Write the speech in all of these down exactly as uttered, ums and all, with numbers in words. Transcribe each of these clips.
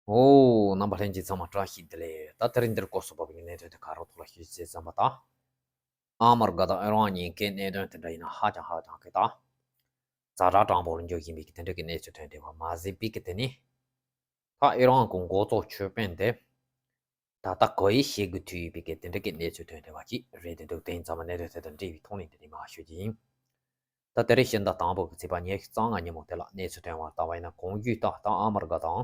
ཨོ། རྣམ་པ་ལྷན་རྒྱས་ཚང་མ་བཀྲ་ཤིས་བདེ་ལེགས། ད་དེ་རིང་འདིར་སྐོར་སོགས་པ་བའི་གནད་དོན་དེ་ག་རོ་ཐོག་ལ་ཞུས་ཚེ་ཙམ་པ་དང་། ཨ་མ་རི་ཀ་དང་ཨི་རན་གཉིས་ཀའི་གནད་དོན་དེ་འདྲ་ཡིན་ན་ཧ་ཅང་ཧ་ཅང་གི་ད། ཛ་དྲག་དྲང་པོར་འགྱུར་བཞིན་པའི་དེ་འདྲ་གི་གནས་ཚུལ་ཐོན་བསྡད་པ་མ་ཟད་པའི་གི་དེ་ནི། ད་ཨི་རན་གི་འགོ་གཙོ་ཆོས་དཔོན་དེ། ད་ལྟ་གོ་ཡི་ཤེས་དགོས་ཐུག་ཡོད་པའི་གི་དེ་འདྲ་གི་གནས་ཚུལ་ཐོན་བསྡད་པ་ཅིག་རེད་དེ་འདུག་དེ་ཡིན་ཙང་མ་གནད་དོན་དེ་དང་འབྲེལ་བའི་ཐོག་ནས་འདི་ནས་མར་ཞུ་རྒྱུ་ཡིན། ད་དེ་རིང་ཕྱི་ཟླ་དང་པོ་གི་ཚེས་པ་ཉི་ཤུ་རྩ་ལྔ་ཉིན་མོ་དེ་ལ་གནས་ཚུལ་ཐོན་བར་ལྟ་བ་ཡིན་ན། གོང་ཞུས་ལྟར་ད་ཨ་མ་རི་ཀ་དང་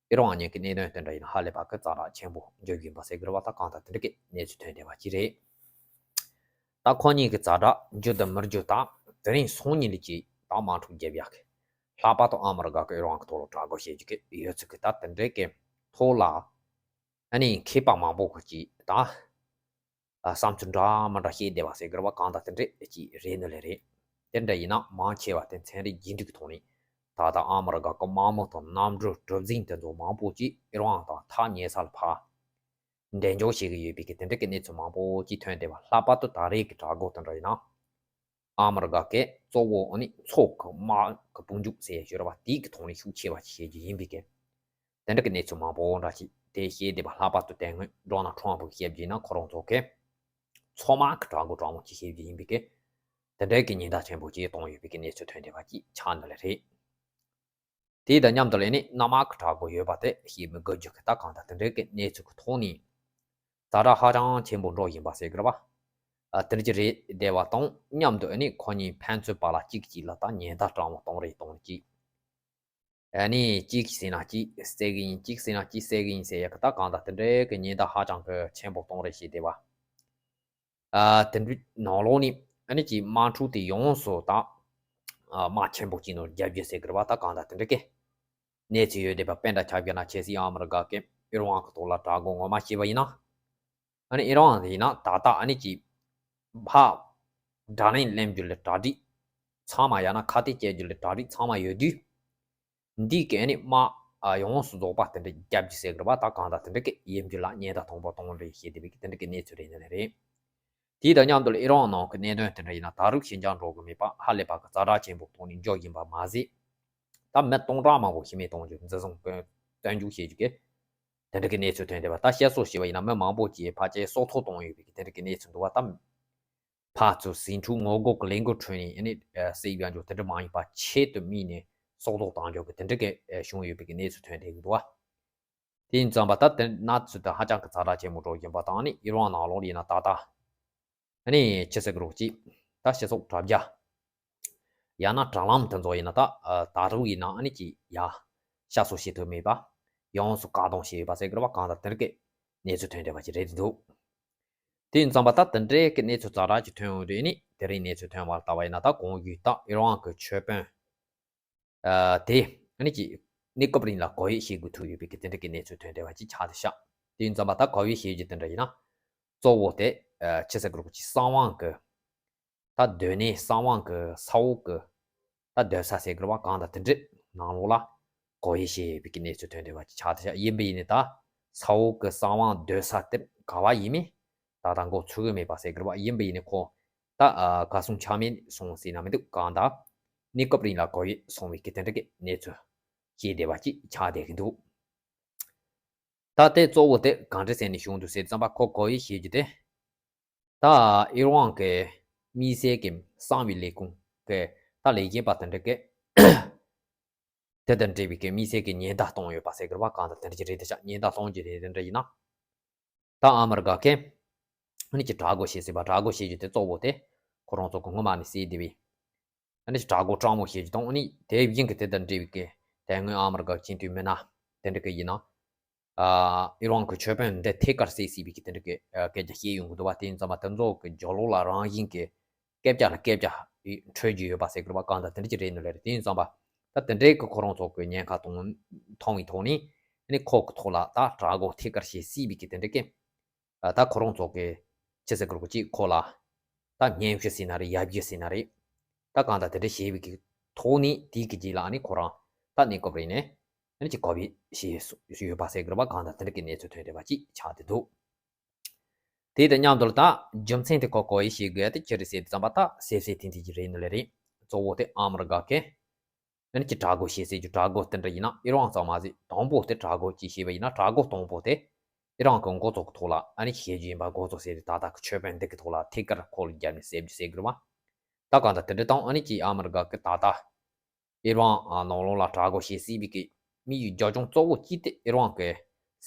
ཨི་རན་གཉིས་ཀྱི་གནད་དོན་དེ་འདྲ་ཡིན་ན་ཧ་ལས་པ་གི་ཛ་དྲག་ཆེན་པོ་འགྱུར་བཞིན་པ་ཟེར་དགོས་རེད་པ། ད་གང་ལྟར་དེ་འདྲ་གི་གནས་ཚུལ་ཐོན་བསྡད་པ་ཅིག་རེད། ད་ཁོ་གཉིས་ཀྱི་ཛ་དྲག་འགྱུར་དང་མི་འགྱུར་དང་དེ་རིང་སང་ཉིན་ལ་ཅིག་ད་དམག་འཁྲུག་བརྒྱབ་ཡག་གི་ལྷག་པར་དུ་ཨ་མ་རི་ཀ་གི་ཨི་རན་གི་ཐོག་ལ་དྲག་རྒོལ་བྱེད་རྒྱུ་གི་ཡོད་ཚུལ་གི་ད་དེ་འདྲ་གི་ཐོག་ལ། ཨ་ནི་མཁས་པ་མང་པོ་གི་ཅིག་ད། ཨ། བསམ་ཚུལ་འདྲ་མི་འདྲ་བཤད་བསྡད་པ་ཟེར་དགོས་རེད་པ། གང་ལྟར་དེ་འདྲ་ཅིག་རེད་ནི་ལས་རེད། དེ་འདྲ་ཡིན་ན་མང་ཆེ་བ་དེ་ཚན་རིག་རྒྱུན་སྒྲིག་གི་ཐོག་ནས་ད་ལྟ་ཨ་མ་རི་ཀ་གི་དམག་མི་དང་གནམ་གྲུ་གྲུ་གཟིངས་དེ་ཚོ་མང་པོ་ཅིག་ཨི་རན་དང་ཐག་ཉེ་ས་ལ་ཕར་འགྲེམས་འཇོག་བྱེད་ཀྱི་ཡོད་པའི་གི་དེ་འདྲ་གི་གནས་ཚུལ་མང་པོ་ཅིག་ཐོན་བསྡད་པ། ལྷག་པར་དུ་ད་རེས་ཀྱི་དྲག་རྒོལ་དེ་འདྲ་ཡིན་ན། ཨ་མ་རི་ཀ་གི་གཙོ་བོ་ཨ་ནི་ཚོགས་ཀྱི་དམག་གི་དཔུང་འཇུག་ཟེར་ཡ་ཡོད་རེད་པ། དེའི་གི་ཐོག་ནས་ཤུགས་ཆེ་བ་ཞིག་བྱེད་རྒྱུ་ཡིན་པའི་གི། དེ་འདྲ་གི་གནས་ཚུལ་མང་པོ་འདྲ་ཞིག་དེ་བཤད་བསྡད་པ། ལྷག་པར་དུ་དེ་སྔོན་ཌོ་ནལ་ཊམ་ཕི་གིས་བཤད་རྒྱུ་ཡིན་ན་ཁོ་རང་ཚོ་གི་མཚོ་དམག་གི་དྲག་རྒོལ་དྲག་མོ་ཅིག་བྱེད་རྒྱུ་ཡིན་པའི་གི། དེ་འདྲའི་གི་ཉེན་བརྡ་ཆེན་པོ་ཅིག་བཏང་ཡོད་པའི་གི་གནས་ཚུལ་ཐོན་བསྡད་པ་ཅིག་ཆགས་འདི་ལ་རེད། དེ་དང་མཉམ་དུ་ལས་ནི་གནམ་དམག་གི་དྲག་རྒོལ་ཡོད་པ་དེ་བཤད་མི་དགོས་རྒྱུ་གི་ད་གང་ལྟར་དེ་འདྲའི་གི་གནས་ཚུལ་གི་ཐོག་ནས་ཛ་དྲག་ཧ་ཅང་ཆེན་པོ་འགྲོ་བཞིན་པ་ཟེར་དགོས་རེད་པ། ཨ། དེ་འདྲ་ཅིག་རེད་བསྡད་པ་དང་མཉམ་དུ་ཨ་ནི་ཁོ་གཉིས་ཕན་ཚུན་བར་ལ་གཅིག་གཅིག་ལ་ད་ཉེན་བརྡ་དྲང་མོ་གཏོང་རེས་གཏོང་རེས་ཅིག་ཨ་ནི་གཅིག་ཟེར་ན་གཅིག་བསད་གི་ཡིན། གཅིག་ཟེར་ན་གཅིག་བསད་གི་ཡིན་ཟེར་ཡ་གི་ད་གང་ལྟར་དེ་འདྲའི་གི་ཉེན་བརྡ་ཧ་ཅང་གི་ཆེན་པོ་གཏོང་རེས་བྱས་བསྡད་པ། ཨ། དེ་འདྲའི་ནང་ལོགས་ནས་ཨ་ནི་ཅིག་དམག་འཁྲུག་དེ་ཡོངས་སུ་ད། ཨ། དམག་ཆེན་པོ་གཅིག་ནང་རྒྱབ་རྒྱུ་ཟེར་གི་རེད་པ། ད་གང་ལྟར་དེ་འདྲ་གི་གནས་ཚུལ་ཡོད་བསྡད་པ། དཔེ་འདྲ་ཆ་བཞག་ན་ཆབ་སྲིད་ཨ་མི་རི་ཀ་གི་ཨི་རན་གི་ཐོག་ལ་དྲག་རྒོལ་ངོ་མ་བྱས་པ་ཡིན་ན། ཨ་ནི་ཨི་རན་ཡིན་ན་ད་ལྟ་ཨ་ནི་ཅིག་ཕར་དགྲ་ལན་ལེན་རྒྱུ་ལ་གྲ་སྒྲིག་ཚང་མ་ཡང་ན་ཁ་གཏད་བཅག་རྒྱུ་ལ་གྲ་སྒྲིག་ཚང་མ་ཡོད་དུས། འདི་གི་ཨ་ནི་དམག་ཨ་ཡོངས་སུ་རྫོགས་པ་དེ་འདྲ་རྒྱབ་རྒྱུ་ཟེར་གི་རེད་པ། ད་གང་ལྟར་དེ་འདྲ་གི་ཡིན་རྒྱུ་ལ་ཉེན་བརྡ་དང་པོ་གཏོང་རེས་བྱེད་བསྡད་པའི་གི་དེ་འདྲ་གི་གནས་ཚུལ་རེད་ནི་ལ་རེད། དེ་དང་མཉམ་དུ་ལ་ཨི་རན་ནང་གི་གནད་དོན་དེ་འདྲ་ཡིན་ན་ད་རུང་ཞི་འཇགས་འགྲོ་གི་མེད་པ། ཧ་ལས་པ་གི་ཛ་དྲག་ཆེན་པོ་ཐོག་ནས་འགྱོ་བཞིན་པ་མ་ཟད། ད་མི་སྟོང་ཕྲག་མང་པོ་ཤི་རྨས་གཏོང་རྒྱུ། འཛིན་བཟུང་བཏོན་བཏོན་འཇུག་བྱེད་རྒྱུ་གི་དེ་འདྲ་གི་གནས་ཚུལ་ཐོན་བསྡད་པ། ད་བཤད་སྲོལ་བྱས་པ་ཡིན་ན་མི་མང་པོ་ཅིག་ཕལ་ཆེར་སྲོག་ཐོག་བཏང་ཡོད་པའི་གི་དེ་འདྲ་གི་གནས་ཚུལ་འདུག་པ། ད་ཕར་ཚུར་ཟིང་འཁྲུག་ངོ་རྒོལ་གི་ལས་འགུལ་ཁྲོད་ནས་ཨ་ནི་བསད་ཡོང་རྒྱུ་དེ་འདྲ་མ་ཡིན་པ། ཆེད་དུ་དམིགས་ནས་སྲོག་ཐོག་བཏང་རྒྱུ་གི་དེ་འདྲ་གི་བྱུང་ཡོད་པའི་གི་གནས་ཚུལ་ཐོན་བསྡད་ཀྱི་འདུག་པ། དེ་ཡིན་ཙང་པ་ད་དེ་གནས་ཚུལ་དེ་ཧ་ཅང་གི་ཛ་དྲག་ཆེན་པོ་འགྲོ་བཞིན་པ་དང་། ཨ་ནི་ཨི་རན་ནང་ལོགས་ཡིན་ན་ད་ལྟ་ཨ་ནི་ཅི་ཟེར་གི་རེད། ཅིག་ད་སྤྱི་ཚོགས་དྲ་རྒྱ་ཡང་ན་དྲ་ལམ་དེ་ཚོ་ཡིན་ན་ད་ཨ་ད་རུང་ཡིན་ན་ཨ་ནི་ཅིག་ཡ་བཤད་སྲོལ་བྱེད་ཐུབ་མེད་པ། ཡོངས་སུ་བཀག་སྡོམ་བྱས་ཡོད་པ་ཟེར་གི་རེད་པ། གང་ལྟར་དེ་འདྲ་གི་གནས་ཚུལ་ཐོན་བསྡད་པ་ཅིག་རེད་འདུག་དེ་ཡིན་ཙང་པ་ད་དེ་འདྲའི་གི་གནས་ཚུལ་ཛ་དྲག་ཅིག་ཐོན་ཡོང་དུས་ཨ་ནི་དེ་རིང་གནས་ཚུལ་ཐོན་པར་ལྟ་བ་ཡིན་ན། ད་གོང་ཞུས་ལྟར་ཨི་རན་གི་ཆོས་དཔོན་ཨ་དེ་ཨ་ནི་ཅིག་གནས་སྐབས་རིང་ལ་ཁོ་ཡི་བྱེད་དགོས་ཐུག་ཡོད་པའི་གི་དེ་འདྲ་གི་གནས་ཚུལ་ཐོན་བསྡད་པ་ཅིག་ཆགས་བསྡད་ཤག་དེ་ཡིན་ཙང་པ་ད་ཁོ་ཡི་བྱེད་རྒྱུ་དེ་འདྲ་ཡིན་ན། གཙོ་བོ་དེ་ཨ་ཅི་ཟེར་གི་རེད། ཅིག་གསང་བའི་གི་ད་སྡོད་གནས་གསང་བའི་གི་ས་འོག་གི་ད་སྡོད་ས་ཟེར་གི་རེད་པ། གང་ལྟར་དེ་འདྲའི་ནང་ལོགས་ལ་ཁོ་ཡི་བྱེད་ཡོད་པའི་གི་གནས་ཚུལ་ཐོན་བསྡད་པ་ཅིག་ཆགས་བསྡད་ཤག་ཡིན་པ་ཡིན་ནའི་ད་ས་འོག་གི་གསང་བའི་སྡོད་ས་དེ་ག་བ་ཡིན་མིན་ད་ལྟ་མགོ་ཚོས་གི་མེད་པ་ཟེར་གི་རེད་པ། ཡིན་པ་ཡིན་ནའི་ཁོ་ད་ཨ་གར་སོང་ཆ་མེད་སོང་ཟེར་ན་མི་འདུག་གང་ལྟར་གནས་སྐབས་རིང་ལ་ཁོ་ཡི་སོང་བའི་གི་དེ་འདྲ་གི་གནས་ཚུལ་བཤད་བསྡད་པ་ཅིག་ཆགས་བསྡད་ཀྱི་འདུག་ད་དེ་གཙོ་བོ་དེ་གང་འདྲ་ཟེར་ནས་བྱུང་འདུག་ཟེར་ཙམ་པ། ཁོ་ཁོ་ཡི་བྱེད་རྒྱུ་དེ་ད་ཨི་རན་གི་དམིགས་བསལ་གྱི་གསང་བའི་ལས་ཁུངས་ཀྱི་ད་ལས་བྱེད་པ་དེ་འདྲ་གི་དེ་དང་འབྲེལ་བའི་གི་དམིགས་བསལ་གྱི་ཉེན་བརྡ་གཏོང་ཡོད་པ་ཟེར་གི་རེད་པ། གང་ལྟར་དེ་འདྲ་ཅིག་རེད་བསྡད་ཤག་ཉེན་བརྡ་གཏོང་རྒྱུ་རེད། དེ་འདྲ་ཡིན་ན་ད་ཨ་མི་རི་ཀ་གིས་ཨ་ནི་ཅིག་དྲག་རྒོལ་བྱེད་སྲིད་པ། དྲག་རྒོལ་བྱེད་རྒྱུ་དེ་གཙོ་བོ་དེ་ཁོ་རང་ཚོ་གི་སྔོན་མ་ནས་བྱས་བསྡད་པའི་ཨ་ནི་ཅིག་དྲག་རྒོལ་དྲང་མོ་བྱེད་རྒྱུ་དང་། ཨ་ནི་དེ་བཞིན་གི་དེ་དང་འབྲེལ་བའི་གི་དེ་སྔོན་ཨ་མི་རི་ཀ་སྤྱི་འཐུས་མི་སྣ་དེ་འདྲ་གི་ཡིན་ན། ཨ་ཨི་རན་གི་ཆོས་དཔོན་འདི་ཐད་ཀར་བསད་སྲིད་པའི་གི་དེ་འདྲ་གི་ཨ་སྐད་ཆ་བཤད་ཡོང་གི་འདུག་པ། དེ་ཡིན་ཙང་པ་དེ་ཚོ་གི་རྒྱབ་ལོགས་ལ་རང་བཞིན་གི་སྐད་ཆ་ལ་སྐད་ཆ་འཕྲོད་ཀྱི་ཡོད་པ་ཟེར་གི་རེད་པ། གང་ལྟར་དེ་འདྲ་ཅིག་རེད་ནི་ལས་རེད། དེ་ཡིན་ཙང་པ་ད་དེ་འདྲའི་གི་ཁོ་རང་ཚོ་གི་ཉེན་ཁ་གཏོང་མཐོང་བའི་ཐོག་ནས་ཨ་ནི་ཁོ་གི་ཐོག་ལ་ད་དྲག་རྒོལ་ཐད་ཀར་བྱེད་སྲིད་པའི་གི་དེ་འདྲ་གི་ཨ་ད་ཁོ་རང་ཚོ་གི་ཅི་ཟེར་གི་རེད། ཅིག་ཁོ་ལ་ད་སྙན་ཞུ་ཟེར་ན་རེད། ཡ་གྱལ་ཟེར་ན་རེད། ད་གང་ལྟར་དེ་འདྲ་བྱས་པའི་གི་ཐོག་ནས་དེའི་གི་རྗེས་ལ་ཨ་ནི་ཁོ་རང་ད་གནས་སྐབས་རིང་ནས་ཨ་ནི་ཅིག་གོ་བེད་བྱས་ཡོད་པ་ཟེར་གི་རེད་པ། གང་ལྟར་དེ་འདྲ་གི་གནས་ཚུལ་ཐོན་བསྡད་པ་ཅིག་ཆགས་བསྡད་འདུག་དེ་དང་མཉམ་དུ་ལ་ད་རྒྱུ་མཚན་དེ་ཁོ་གོ་བེད་བྱེད་དགོས་ཡ་དེ་ཅི་རེད་ཟེར་དུས་ཙམ་པ། ད་གསལ་གསལ་ཐིང་ཐིང་ཅིག་རེད་ནི་ལས་རེད། གཙོ་བོ་དེ་ཨ་མི་རི་ཀ་གི་ ཨ་ནི་ཅིག་དྲག་རྒོལ་བྱེད་སྲིད་རྒྱུ། དྲག་རྒོལ་དེ་འདྲ་ཡིན་ན་ཨི་རན་གཙང་མ་ཟིག་དང་པོ་དེ་དྲག་རྒོལ་ཅིག་བྱས་པ་ཡིན་ན། དྲག་རྒོལ་དང་པོ་དེ་ཨི་རན་གྱི་འགོ་གཙོ་གི་ཐོག་ལ་ཨ་ནི་བྱེད་རྒྱུ་ཡིན་པ་འགོ་གཙོ་ཟེར་ཏེ། ད་ལྟ་གི་ཆོས་དཔོན་འདི་གི་ཐོག་ལ་ཐད་ཀར་ཁོ་ལ་རྒྱབ་ནས་བསད་རྒྱུ་ཟེར་གི་རེད་བ། ད་གང་ལྟར་དེ་འདྲ་དང་། ཨ་ནི་ཅིག་ཨ་མི་རི་ཀ་གི་ད་ལྟ་ཨི་རན་ནང་ལོགས་ལ་དྲག་རྒོལ་བྱེད་སྲིད་པའི་གི་དམིགས་ཡུལ་རྒྱབ་ལྗོངས་གཙོ་བོ་གཅིག་དེ་ཨི་རན་གི་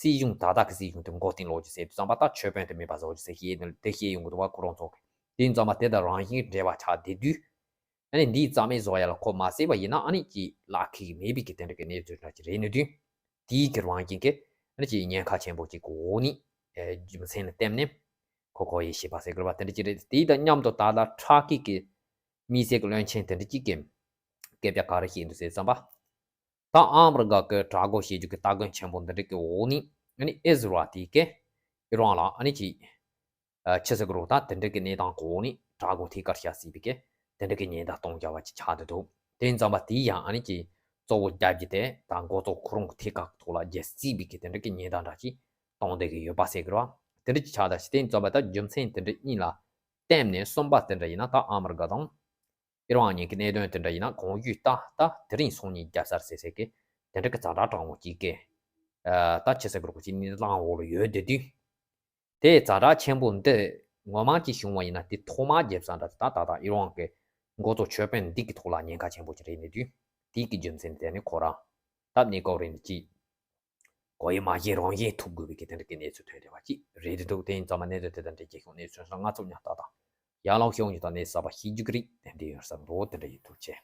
སྲིད་གཞུང་། ད་ལྟ་གི་སྲིད་གཞུང་དེ་མགོ་རྟིང་སློག་རྒྱུ་ཟེར་དུས་ཙམ་པ། ད་ཆོས་དཔོན་དེ་མེད་པ་བཟོ་རྒྱུ་ཟེར་བཤད་དེ་བཤད་ཡོང་གི་འདུག་བ། ཁོ་རང་ཚོ་གི་དེ་ཡིན་ཙམ་པ་དེ་དང་རང་བཞིན་འབྲེལ་བ་ཆགས་བསྡད་དུས། ཨ་ནི་འདིའི་རྩ་མེད་བཟོ་ཡ་ལ་ཁོ་མ་བསད་པ་ཡིན་ན་ཨ་ནི་ཅིག་ལག་ཁེལ་གི་མེད་པའི་གི་དེ་འདྲ་གི་གནས་ཚུལ་འདྲ་ཅིག་རེད་ནི་དུས། དེའི་གི་རང་བཞིན་གི་ཨ་ནི་ཅིག་ཉེན་ཁ་ཆེན་པོ་ཅིག་གི་འོག་ནས་ཨེ་རྒྱུ་མཚན་ལ་བརྟེན་ནས་ཁོ་ཁོ་ཡི་བྱས་པ་ཟེར་དགོས་པ་དེ་འདྲ་ཅིག་རེད། དེ་དང་མཉམ་དུ་ད་ལྟ་ཊར་ཀི་གི་དམིགས་བསལ་གི་བློན་ཆེན་དེ་འདྲ་ཅིག་གིས་སྐད་ཆ་ག་རེ་བཤད་འདུག་ཟེར་ཙམ་པ། ད་ཨ་མི་རི་ཀ་གི་དྲག་རྒོལ་བྱེད་རྒྱུ་གི་སྟ་གོན་ཆེན་པོ་འདི་འདྲ་གི་འོག་ནས་ཨ་ནི་ཨི་ཟི་རལ་དེ་གིས་ཨི་རན་ལ་ཨ་ནི་ཅིག་ཨ་ཆི་ཟེར་དགོས་རེད། ད་དེ་འདྲ་གི་གནས་སྟངས་གི་འོག་ནས་དྲག་རྒོལ་ཐད་ཀར་བྱ་སྲིད་པའི་གི་དེ་འདྲ་གི་ཉེན་བརྡ་གཏོང་རྒྱུ་བ་ཅིག་ཆགས་བསྡད་འདུག་དེ་ཡིན་ཙམ་པ་དེ་ཡང་ཨ་ནི་ཅིག་གཙོ་བོ་རྒྱབ་རྒྱུ་དེ་ད་འགོ་གཙོ་ཁོ་རང་གི་ཐད་ཀར་ཐོག་ལ་རྒྱལ་སྲིད་པའི་གི་དེ་འདྲ་གི་ཉེན་བརྡ་འདྲ་ཅིག་གཏོང་བསྡད་གི་ཡོད་པ་ཟེར་གི་རེད་བ། དེ་འདྲ་ཅིག་ཆགས་བསྡད་ཤག་དེ་ཡིན་ཙམ་པ་ད་རྒྱུ་མཚན་དེ་འདྲ་གཉིས་ལ་བརྟེན་ནས། གསུམ་པ་དེ་འདྲ་ཡིན་ན་ད་ཨ་མི་རི་ཀ་དང་ཨི་རན་གཉིས་ཀྱི་གནད་དོན་དེ་འདྲ་ཡིན་ན་གང་ཡོད་ད་ད་དེ་རིང་སང་ཉིན་རྒྱབ་ས་རེད་ཟེར་ཟེར་གི་དེ་འདྲ་གི་ཛ་དྲག་དྲང་བོ་གཅིག་གི་ཨ་ད་ཆི་ཟེར་དགོས་རེད། གཅིག་ནི་ལངས་འོག་ལ་ཡོད་བསྡད་དུས། དེ་ཛ་དྲག་ཆེན་པོ་འདི་ངོ་མ་ཅིག་བྱུང་བ་ཡིན་ན་དེ་ཐོག་མར་རྒྱབ་ས་འདྲ་ད་ད་ད་ཨི་རན་གི་འགོ་གཙོ་ཆོས་དཔོན་འདི་གི་ཐོག་ལ་ཉེན་ཁ་ཆེན་པོ་ཅིག་རེད་ནི་དུས། དེའི་གི་རྒྱུ་མཚན་དེ་ནི་ཁོ་རང་སྟབས་གནས་སྐབས་རིང་ནི་ཅིག་གོ་ཡི་མ་ཤེས་རང་བཞིན་ཐུབ་དགོས་པའི་གི་དེ་འདྲ་གི་གནས་ཚུལ་ཐོན་བསྡད་པ་ཅིག་རེད་འདུག་དེ་ཡིན་ཙང་མ་གནས་ཚུལ་དེ་དང་འབྲེལ་རྒྱལ་ཁྱོང་གནས་ཚུལ་སོང་ང་ཚོ་ཉག་ཏག་ཏག་ཡར་ལངས་ཤོག་ཉི་ད་གནས་ས་པ་ཤེས་རྒྱུ་གི་རིགས་དེ་འདྲ་ཡོད་བསམ་འདུག་དེ་འདྲ་ཡིན་ཐུགས་རྗེ་ཆེ།